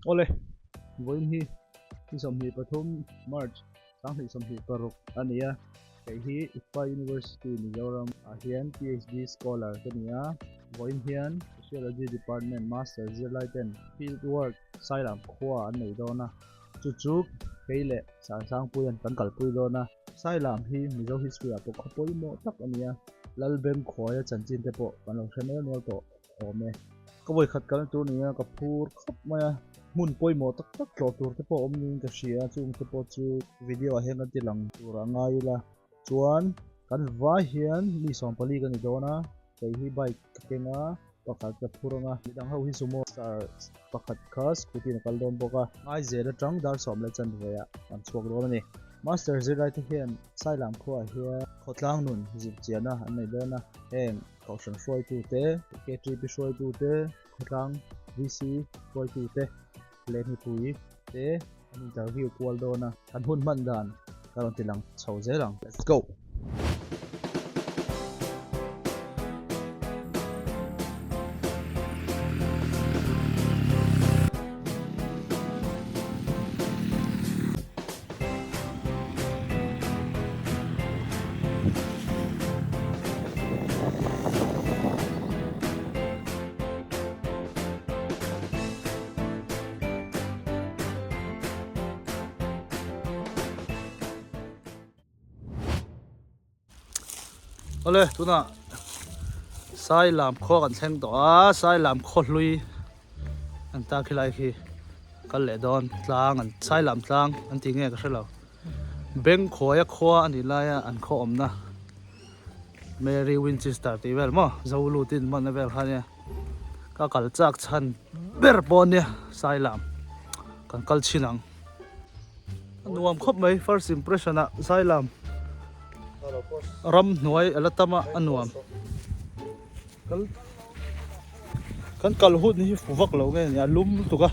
Awle, vawiin hi ni 23 March 2026 a ni a, kei hi ICFAI University Mizoram ah hian PhD Scholar ka ni a, vawiin hian Sociology Department Master zirlai ten field work Sailam khua an nei dawn a, chu chu kei leh Sansangpuia'n kan kalpui dawn a, Sailam hi Mizo history ah pawh khaw pawimawh tak a ni a, Lalbengkhuaia chanchin te pawh kan lo hre nel nual tawh. Awm e. Ka vawikhat kalna tur nia ka phur khawp mai a, hmun pawimawh tak tak tlawh tur te pawh awm niin ka hria a, chung te pawh chu video ah hian kan ti lang tur a ngai ila. Chuan kan vai hian mi 14 ka ni dawn a, kei hi bike ka keng a, pakhat ka phur ang a, midang ho hi sumo star pakhat kha scooty in a kal dawn bawk a, Ngaizel atang dar sawm leh chanve ah kan chhuak dawn a ni. Master zirlai te hian Sailam khuaah hian khawtlang nun zirchiahna an nei dawn a, heng Kohhran hruaitute, KTP hruaitute, khawtlang VC hruaitute leh mipui te an interview kual dawn a, kan hun hman dan ka rawn ti lang chho zel ang. Let's go! Awle tunah Sailam khua kan thleng tawh a Sailam khaw hlui an ta khilai khi kal leh dawn tlang an Sailam tlang an tih nge ka hrelo. Bengkhuaia khua a nih laia an khaw awmna Mary Winchester tih vel maw Zolutin hmanna vel kha ania ka kal chak chhan ber pawh ania Sailam kan kal chhin ang a nuam khawp mai first impression ah Sailam ramhnuai a la tam a a nuam kan kal hun hi fu vak lo nge ni a lum lutuk a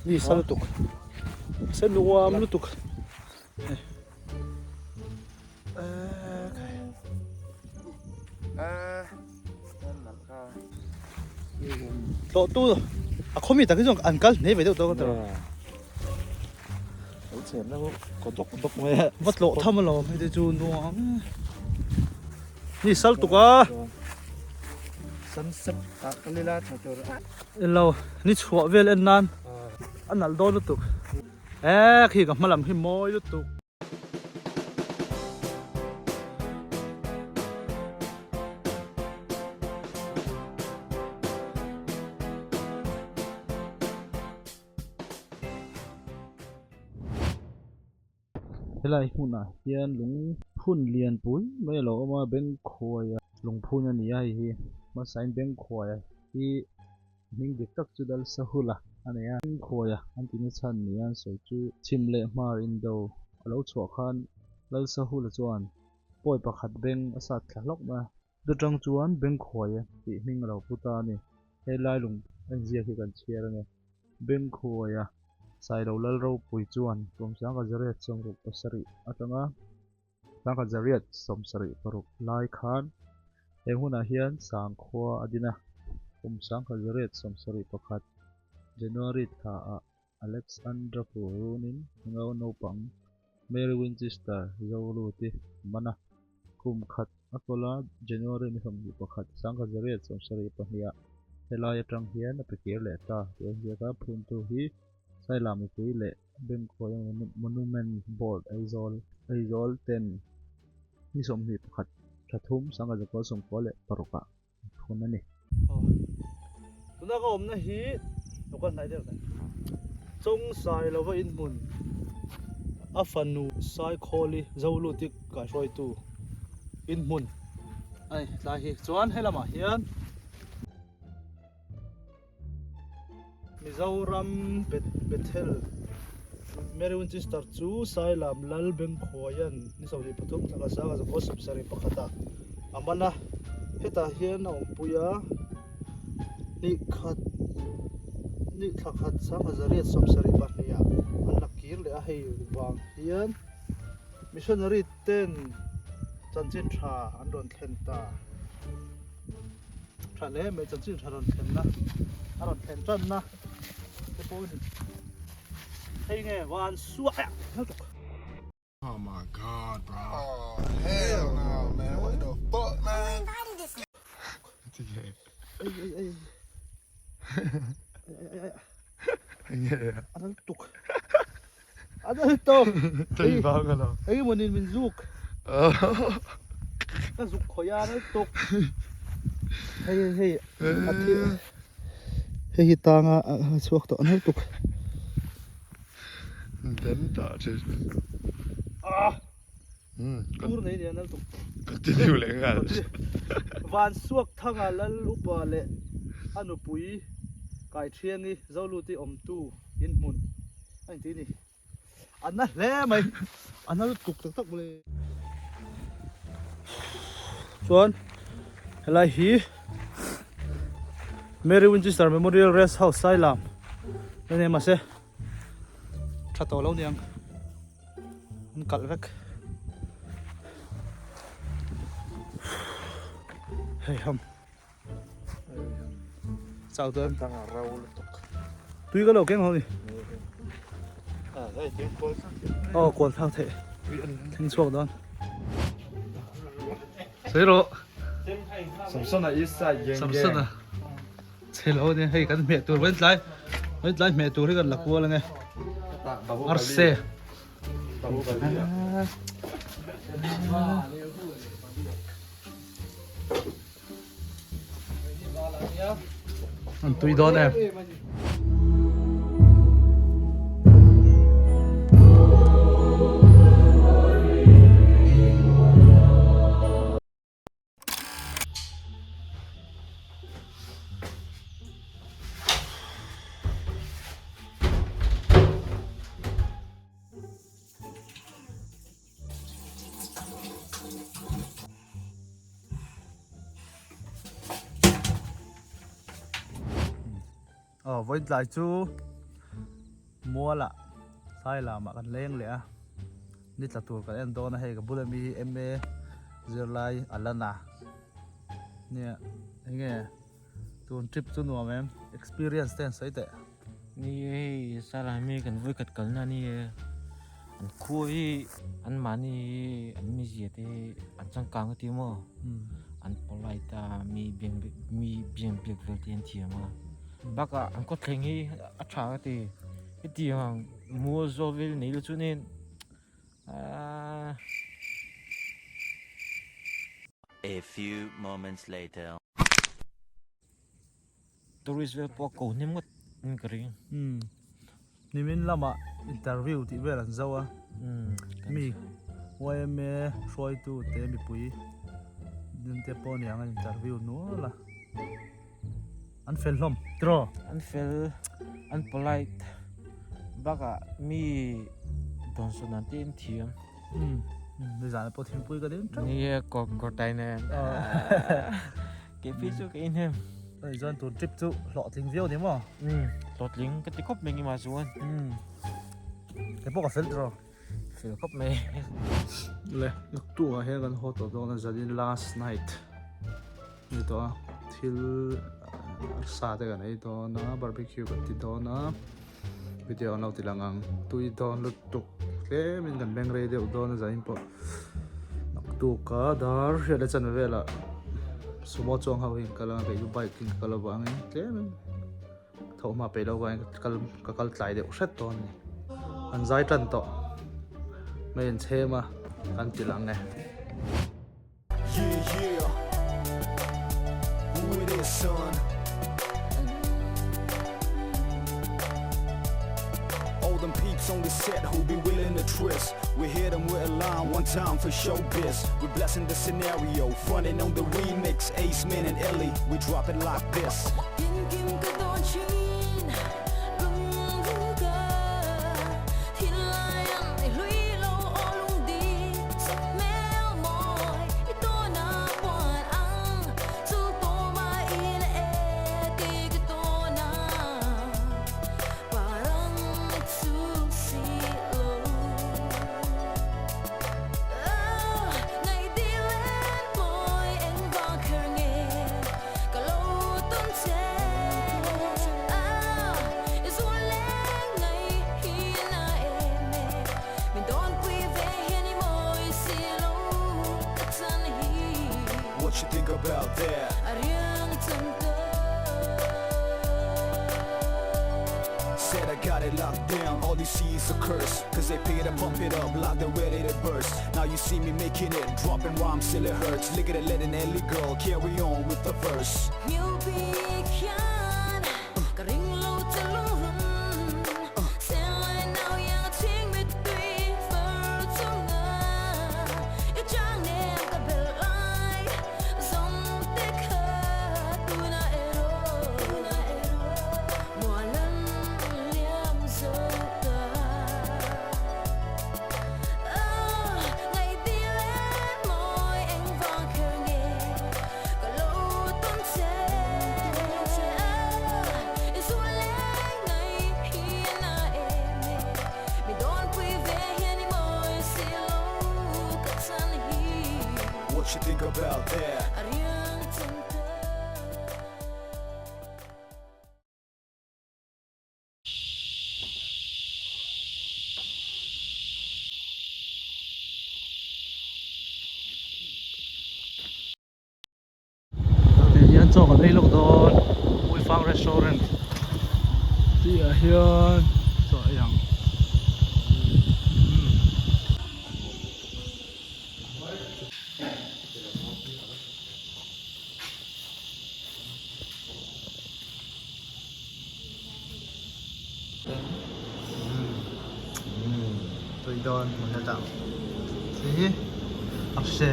ni sa lutuk se nuam lutuk tlawh tu a khaw mi tak hi chuan an kal hneh ve deuh tawh ka ti lo va tlawh tham alawm hei te chu nuam ni sal tuk a Ilo ni chhuah vel en nan a nalh dawn lutuk e khi ka hma lam hi mawi lutuk. Helai hmunah hian lungphun lian pui mai a lo awm a Bengkhuaia lungphun a ni a hei hi hmasain Bengkhuaia hi hming dik tak chu Dalsahula a ni a Bengkhuaia an tihna chhan ni a an sawi chu chhim leh hmar indo a lo chhuah khan Lalsahula chuan pawi pakhat beng a sat thla hlawk mai a. Chutang chuan Bengkhuaia tih hming a lo pu ta a ni. Helai lung en ziak hi kan chhiar a ni. Bengkhuaia Sailo Lal Ropui chuan Tumsanga Zariat 67 atanga Sangha Zariat 76 lai khan he hunah hian Sangkhua a din a. Kum Sangha Zariat 71 January thlaah Alexandra Purunin ngo naupang Mary Winchester Zoluti a man a, kum khat a kawl a, January ni 21, 1972 ah helai atang hian a pe kir leh ta tih a ziak a, phuntu hi Saila mipui leh Bengkhuaia Monument Board Aizawl Aizawl ten ni 21 thla thum 1996 ah phun a ni. Tuna ka awmna hi local hnai deuh tak Chawngsai lova inhmun a fanu Saikhawli Zoluti kaihruaitu inhmun a ni tlai hi chuan helamah hian Mizoram Bethel Mary Winchester chu Sailam Lal Bengkhuaia'n ni 23 thla 1971 ah a man a, hetah hian a awmpui a, hnih khat hnih thla khat 1972 ah an la kir leh a, hei vang hian missionary ten chanchin tha an rawn thlen ta. Tha hle mai chanchin tha rawn thlenna a rawn thlen tanna. pawh a ni. Hei nge van suah eh lutuk. Oh my god bro. Oh hell no man what the fuck man. Ei ei ei. Ei ei ei. A nal tuk. A nal tuk. Tei vang a lo. Eng emaw nin min zuk. Ka zuk khawih a nal tuk. Hei hei hei a thi hei hi tanga a chhuak tawh a nal tuk. Den ta che. Ah. Tur nei nia nal tuk. Continue leh nghal. Van suak thanga lal upa leh a nupui Kaithiangi Zoluti awmtu in hmun a inti ni. A na hle mai. A na lutuk tak tak mawle. Chuan helai hi Mary Winchester Memorial Rest House Sailam a ni mahse tha tawh lo niang. An kalh vek. Hei ham. Chau tuan. Tang a rau lutuk. Tui ka lo keng ho ni. Ah, hei tui kual thak. Oh, kual thak thei. Thing chhuak dawn. Sei ro. Samsona east side geng. Samsona. Chhelo ni hei kan hmeh tur vain tlai vain tlai hmeh tur hi kan la kual ange arse an tui dawn em. Aw vawi tlai chu mualah sai lamah kan leng leh a ni tla tur kan en dawn a hei ka bula mi hi M_A zirlai a la na nia enge tun trip chu nuam em experience te an sawi teh. Ni e hei Salah mi kan vawi khat kalna a ni e an khua hi an mahni hi an mizia te hi an changkang a ti maw an polite a mi biang mi biang biak vel te an thiam a bakah an khawthleng hi a tha ka ti hetiang ang mual zawl vel nei lo chuanin ahh. A few moments later. Tourist vel pawh a ko hnem ngawt in ka ring. Umm nimin lamah interview tih vel an zo a mi yma hruaitu te mipui din te pawh aniang an interview nual a an fel hlawm tiraw. An fel an polite bakah mi dawnsawn an te in thiam. Umm nizan pawh thingpui ka ding teuh. Nia kawr tai nen. Kei phei chu ka inhem. Hei chuan tun trip chu hlawhtling viau ni maw? Umm hlawhtling ka ti khawp mai ngimah chuan. Umm kei pawh ka fel tiraw? Fel khawp mai. Le naktuk ah hian kan haw tawh dawn a zanin last night ni tawh a thil sa te kan ei dawn a barbecue kan ti dawn a video an lo ti lang ang tui dawn lutuk tlem in kan beng rei deuh dawn a zanin pawh naktuk a dar hriat leh chan velah sumo chuang ho hi an kal a kei chu bike in ka kal avangin tlem in tho hma peih loh avangin ka kal ka kal tlai deuh hret dawn a ni an zai tan tawh mai an chhem a an ti lang e. Got it locked down, all you see is a curse. Cause they pay to pump it up like they're ready to burst. Now you see me making it, dropping rhymes till it hurts. Look at it, let an Ellie girl carry on with the verse. What you think about that? Tih hian chaw kan ei lawk dawn Uifang restaurant tih ah hian chaw ei ang umm. Tui dawn hmun a tang hi a hre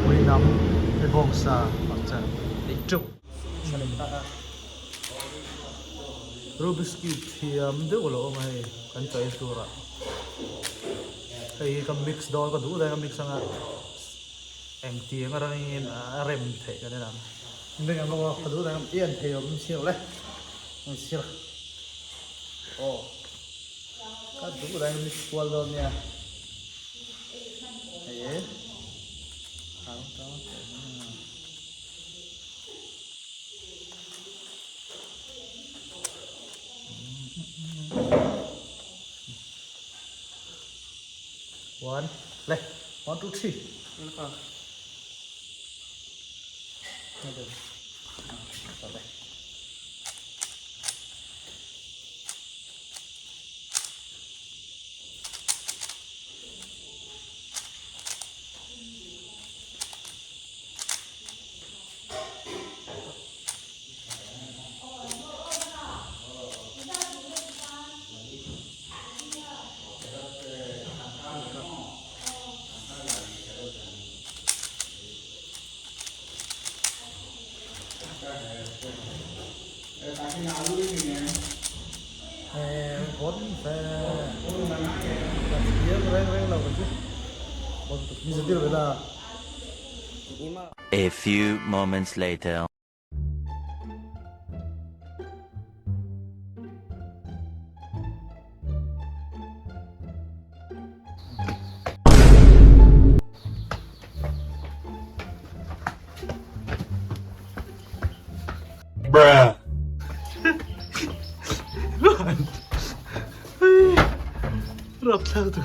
ui nam te bawngsa hmarcha ei teuh Rubik's cube thiam deuh a lo awm a hei kan chaw ei tur ah hei hi ka mix dawn ka duh daih ka mix anga. Engtiang a rangin a rem theih kan en ang. Beng ang bawk a, ka duh dang i en thei awm si lo le. Ang sir. Aw. Ka duh dang mix kual dawn nia. Hei e. Hang ta. One, le. 1, 2, 3. A few moments later. Bruh. Rap thak tu.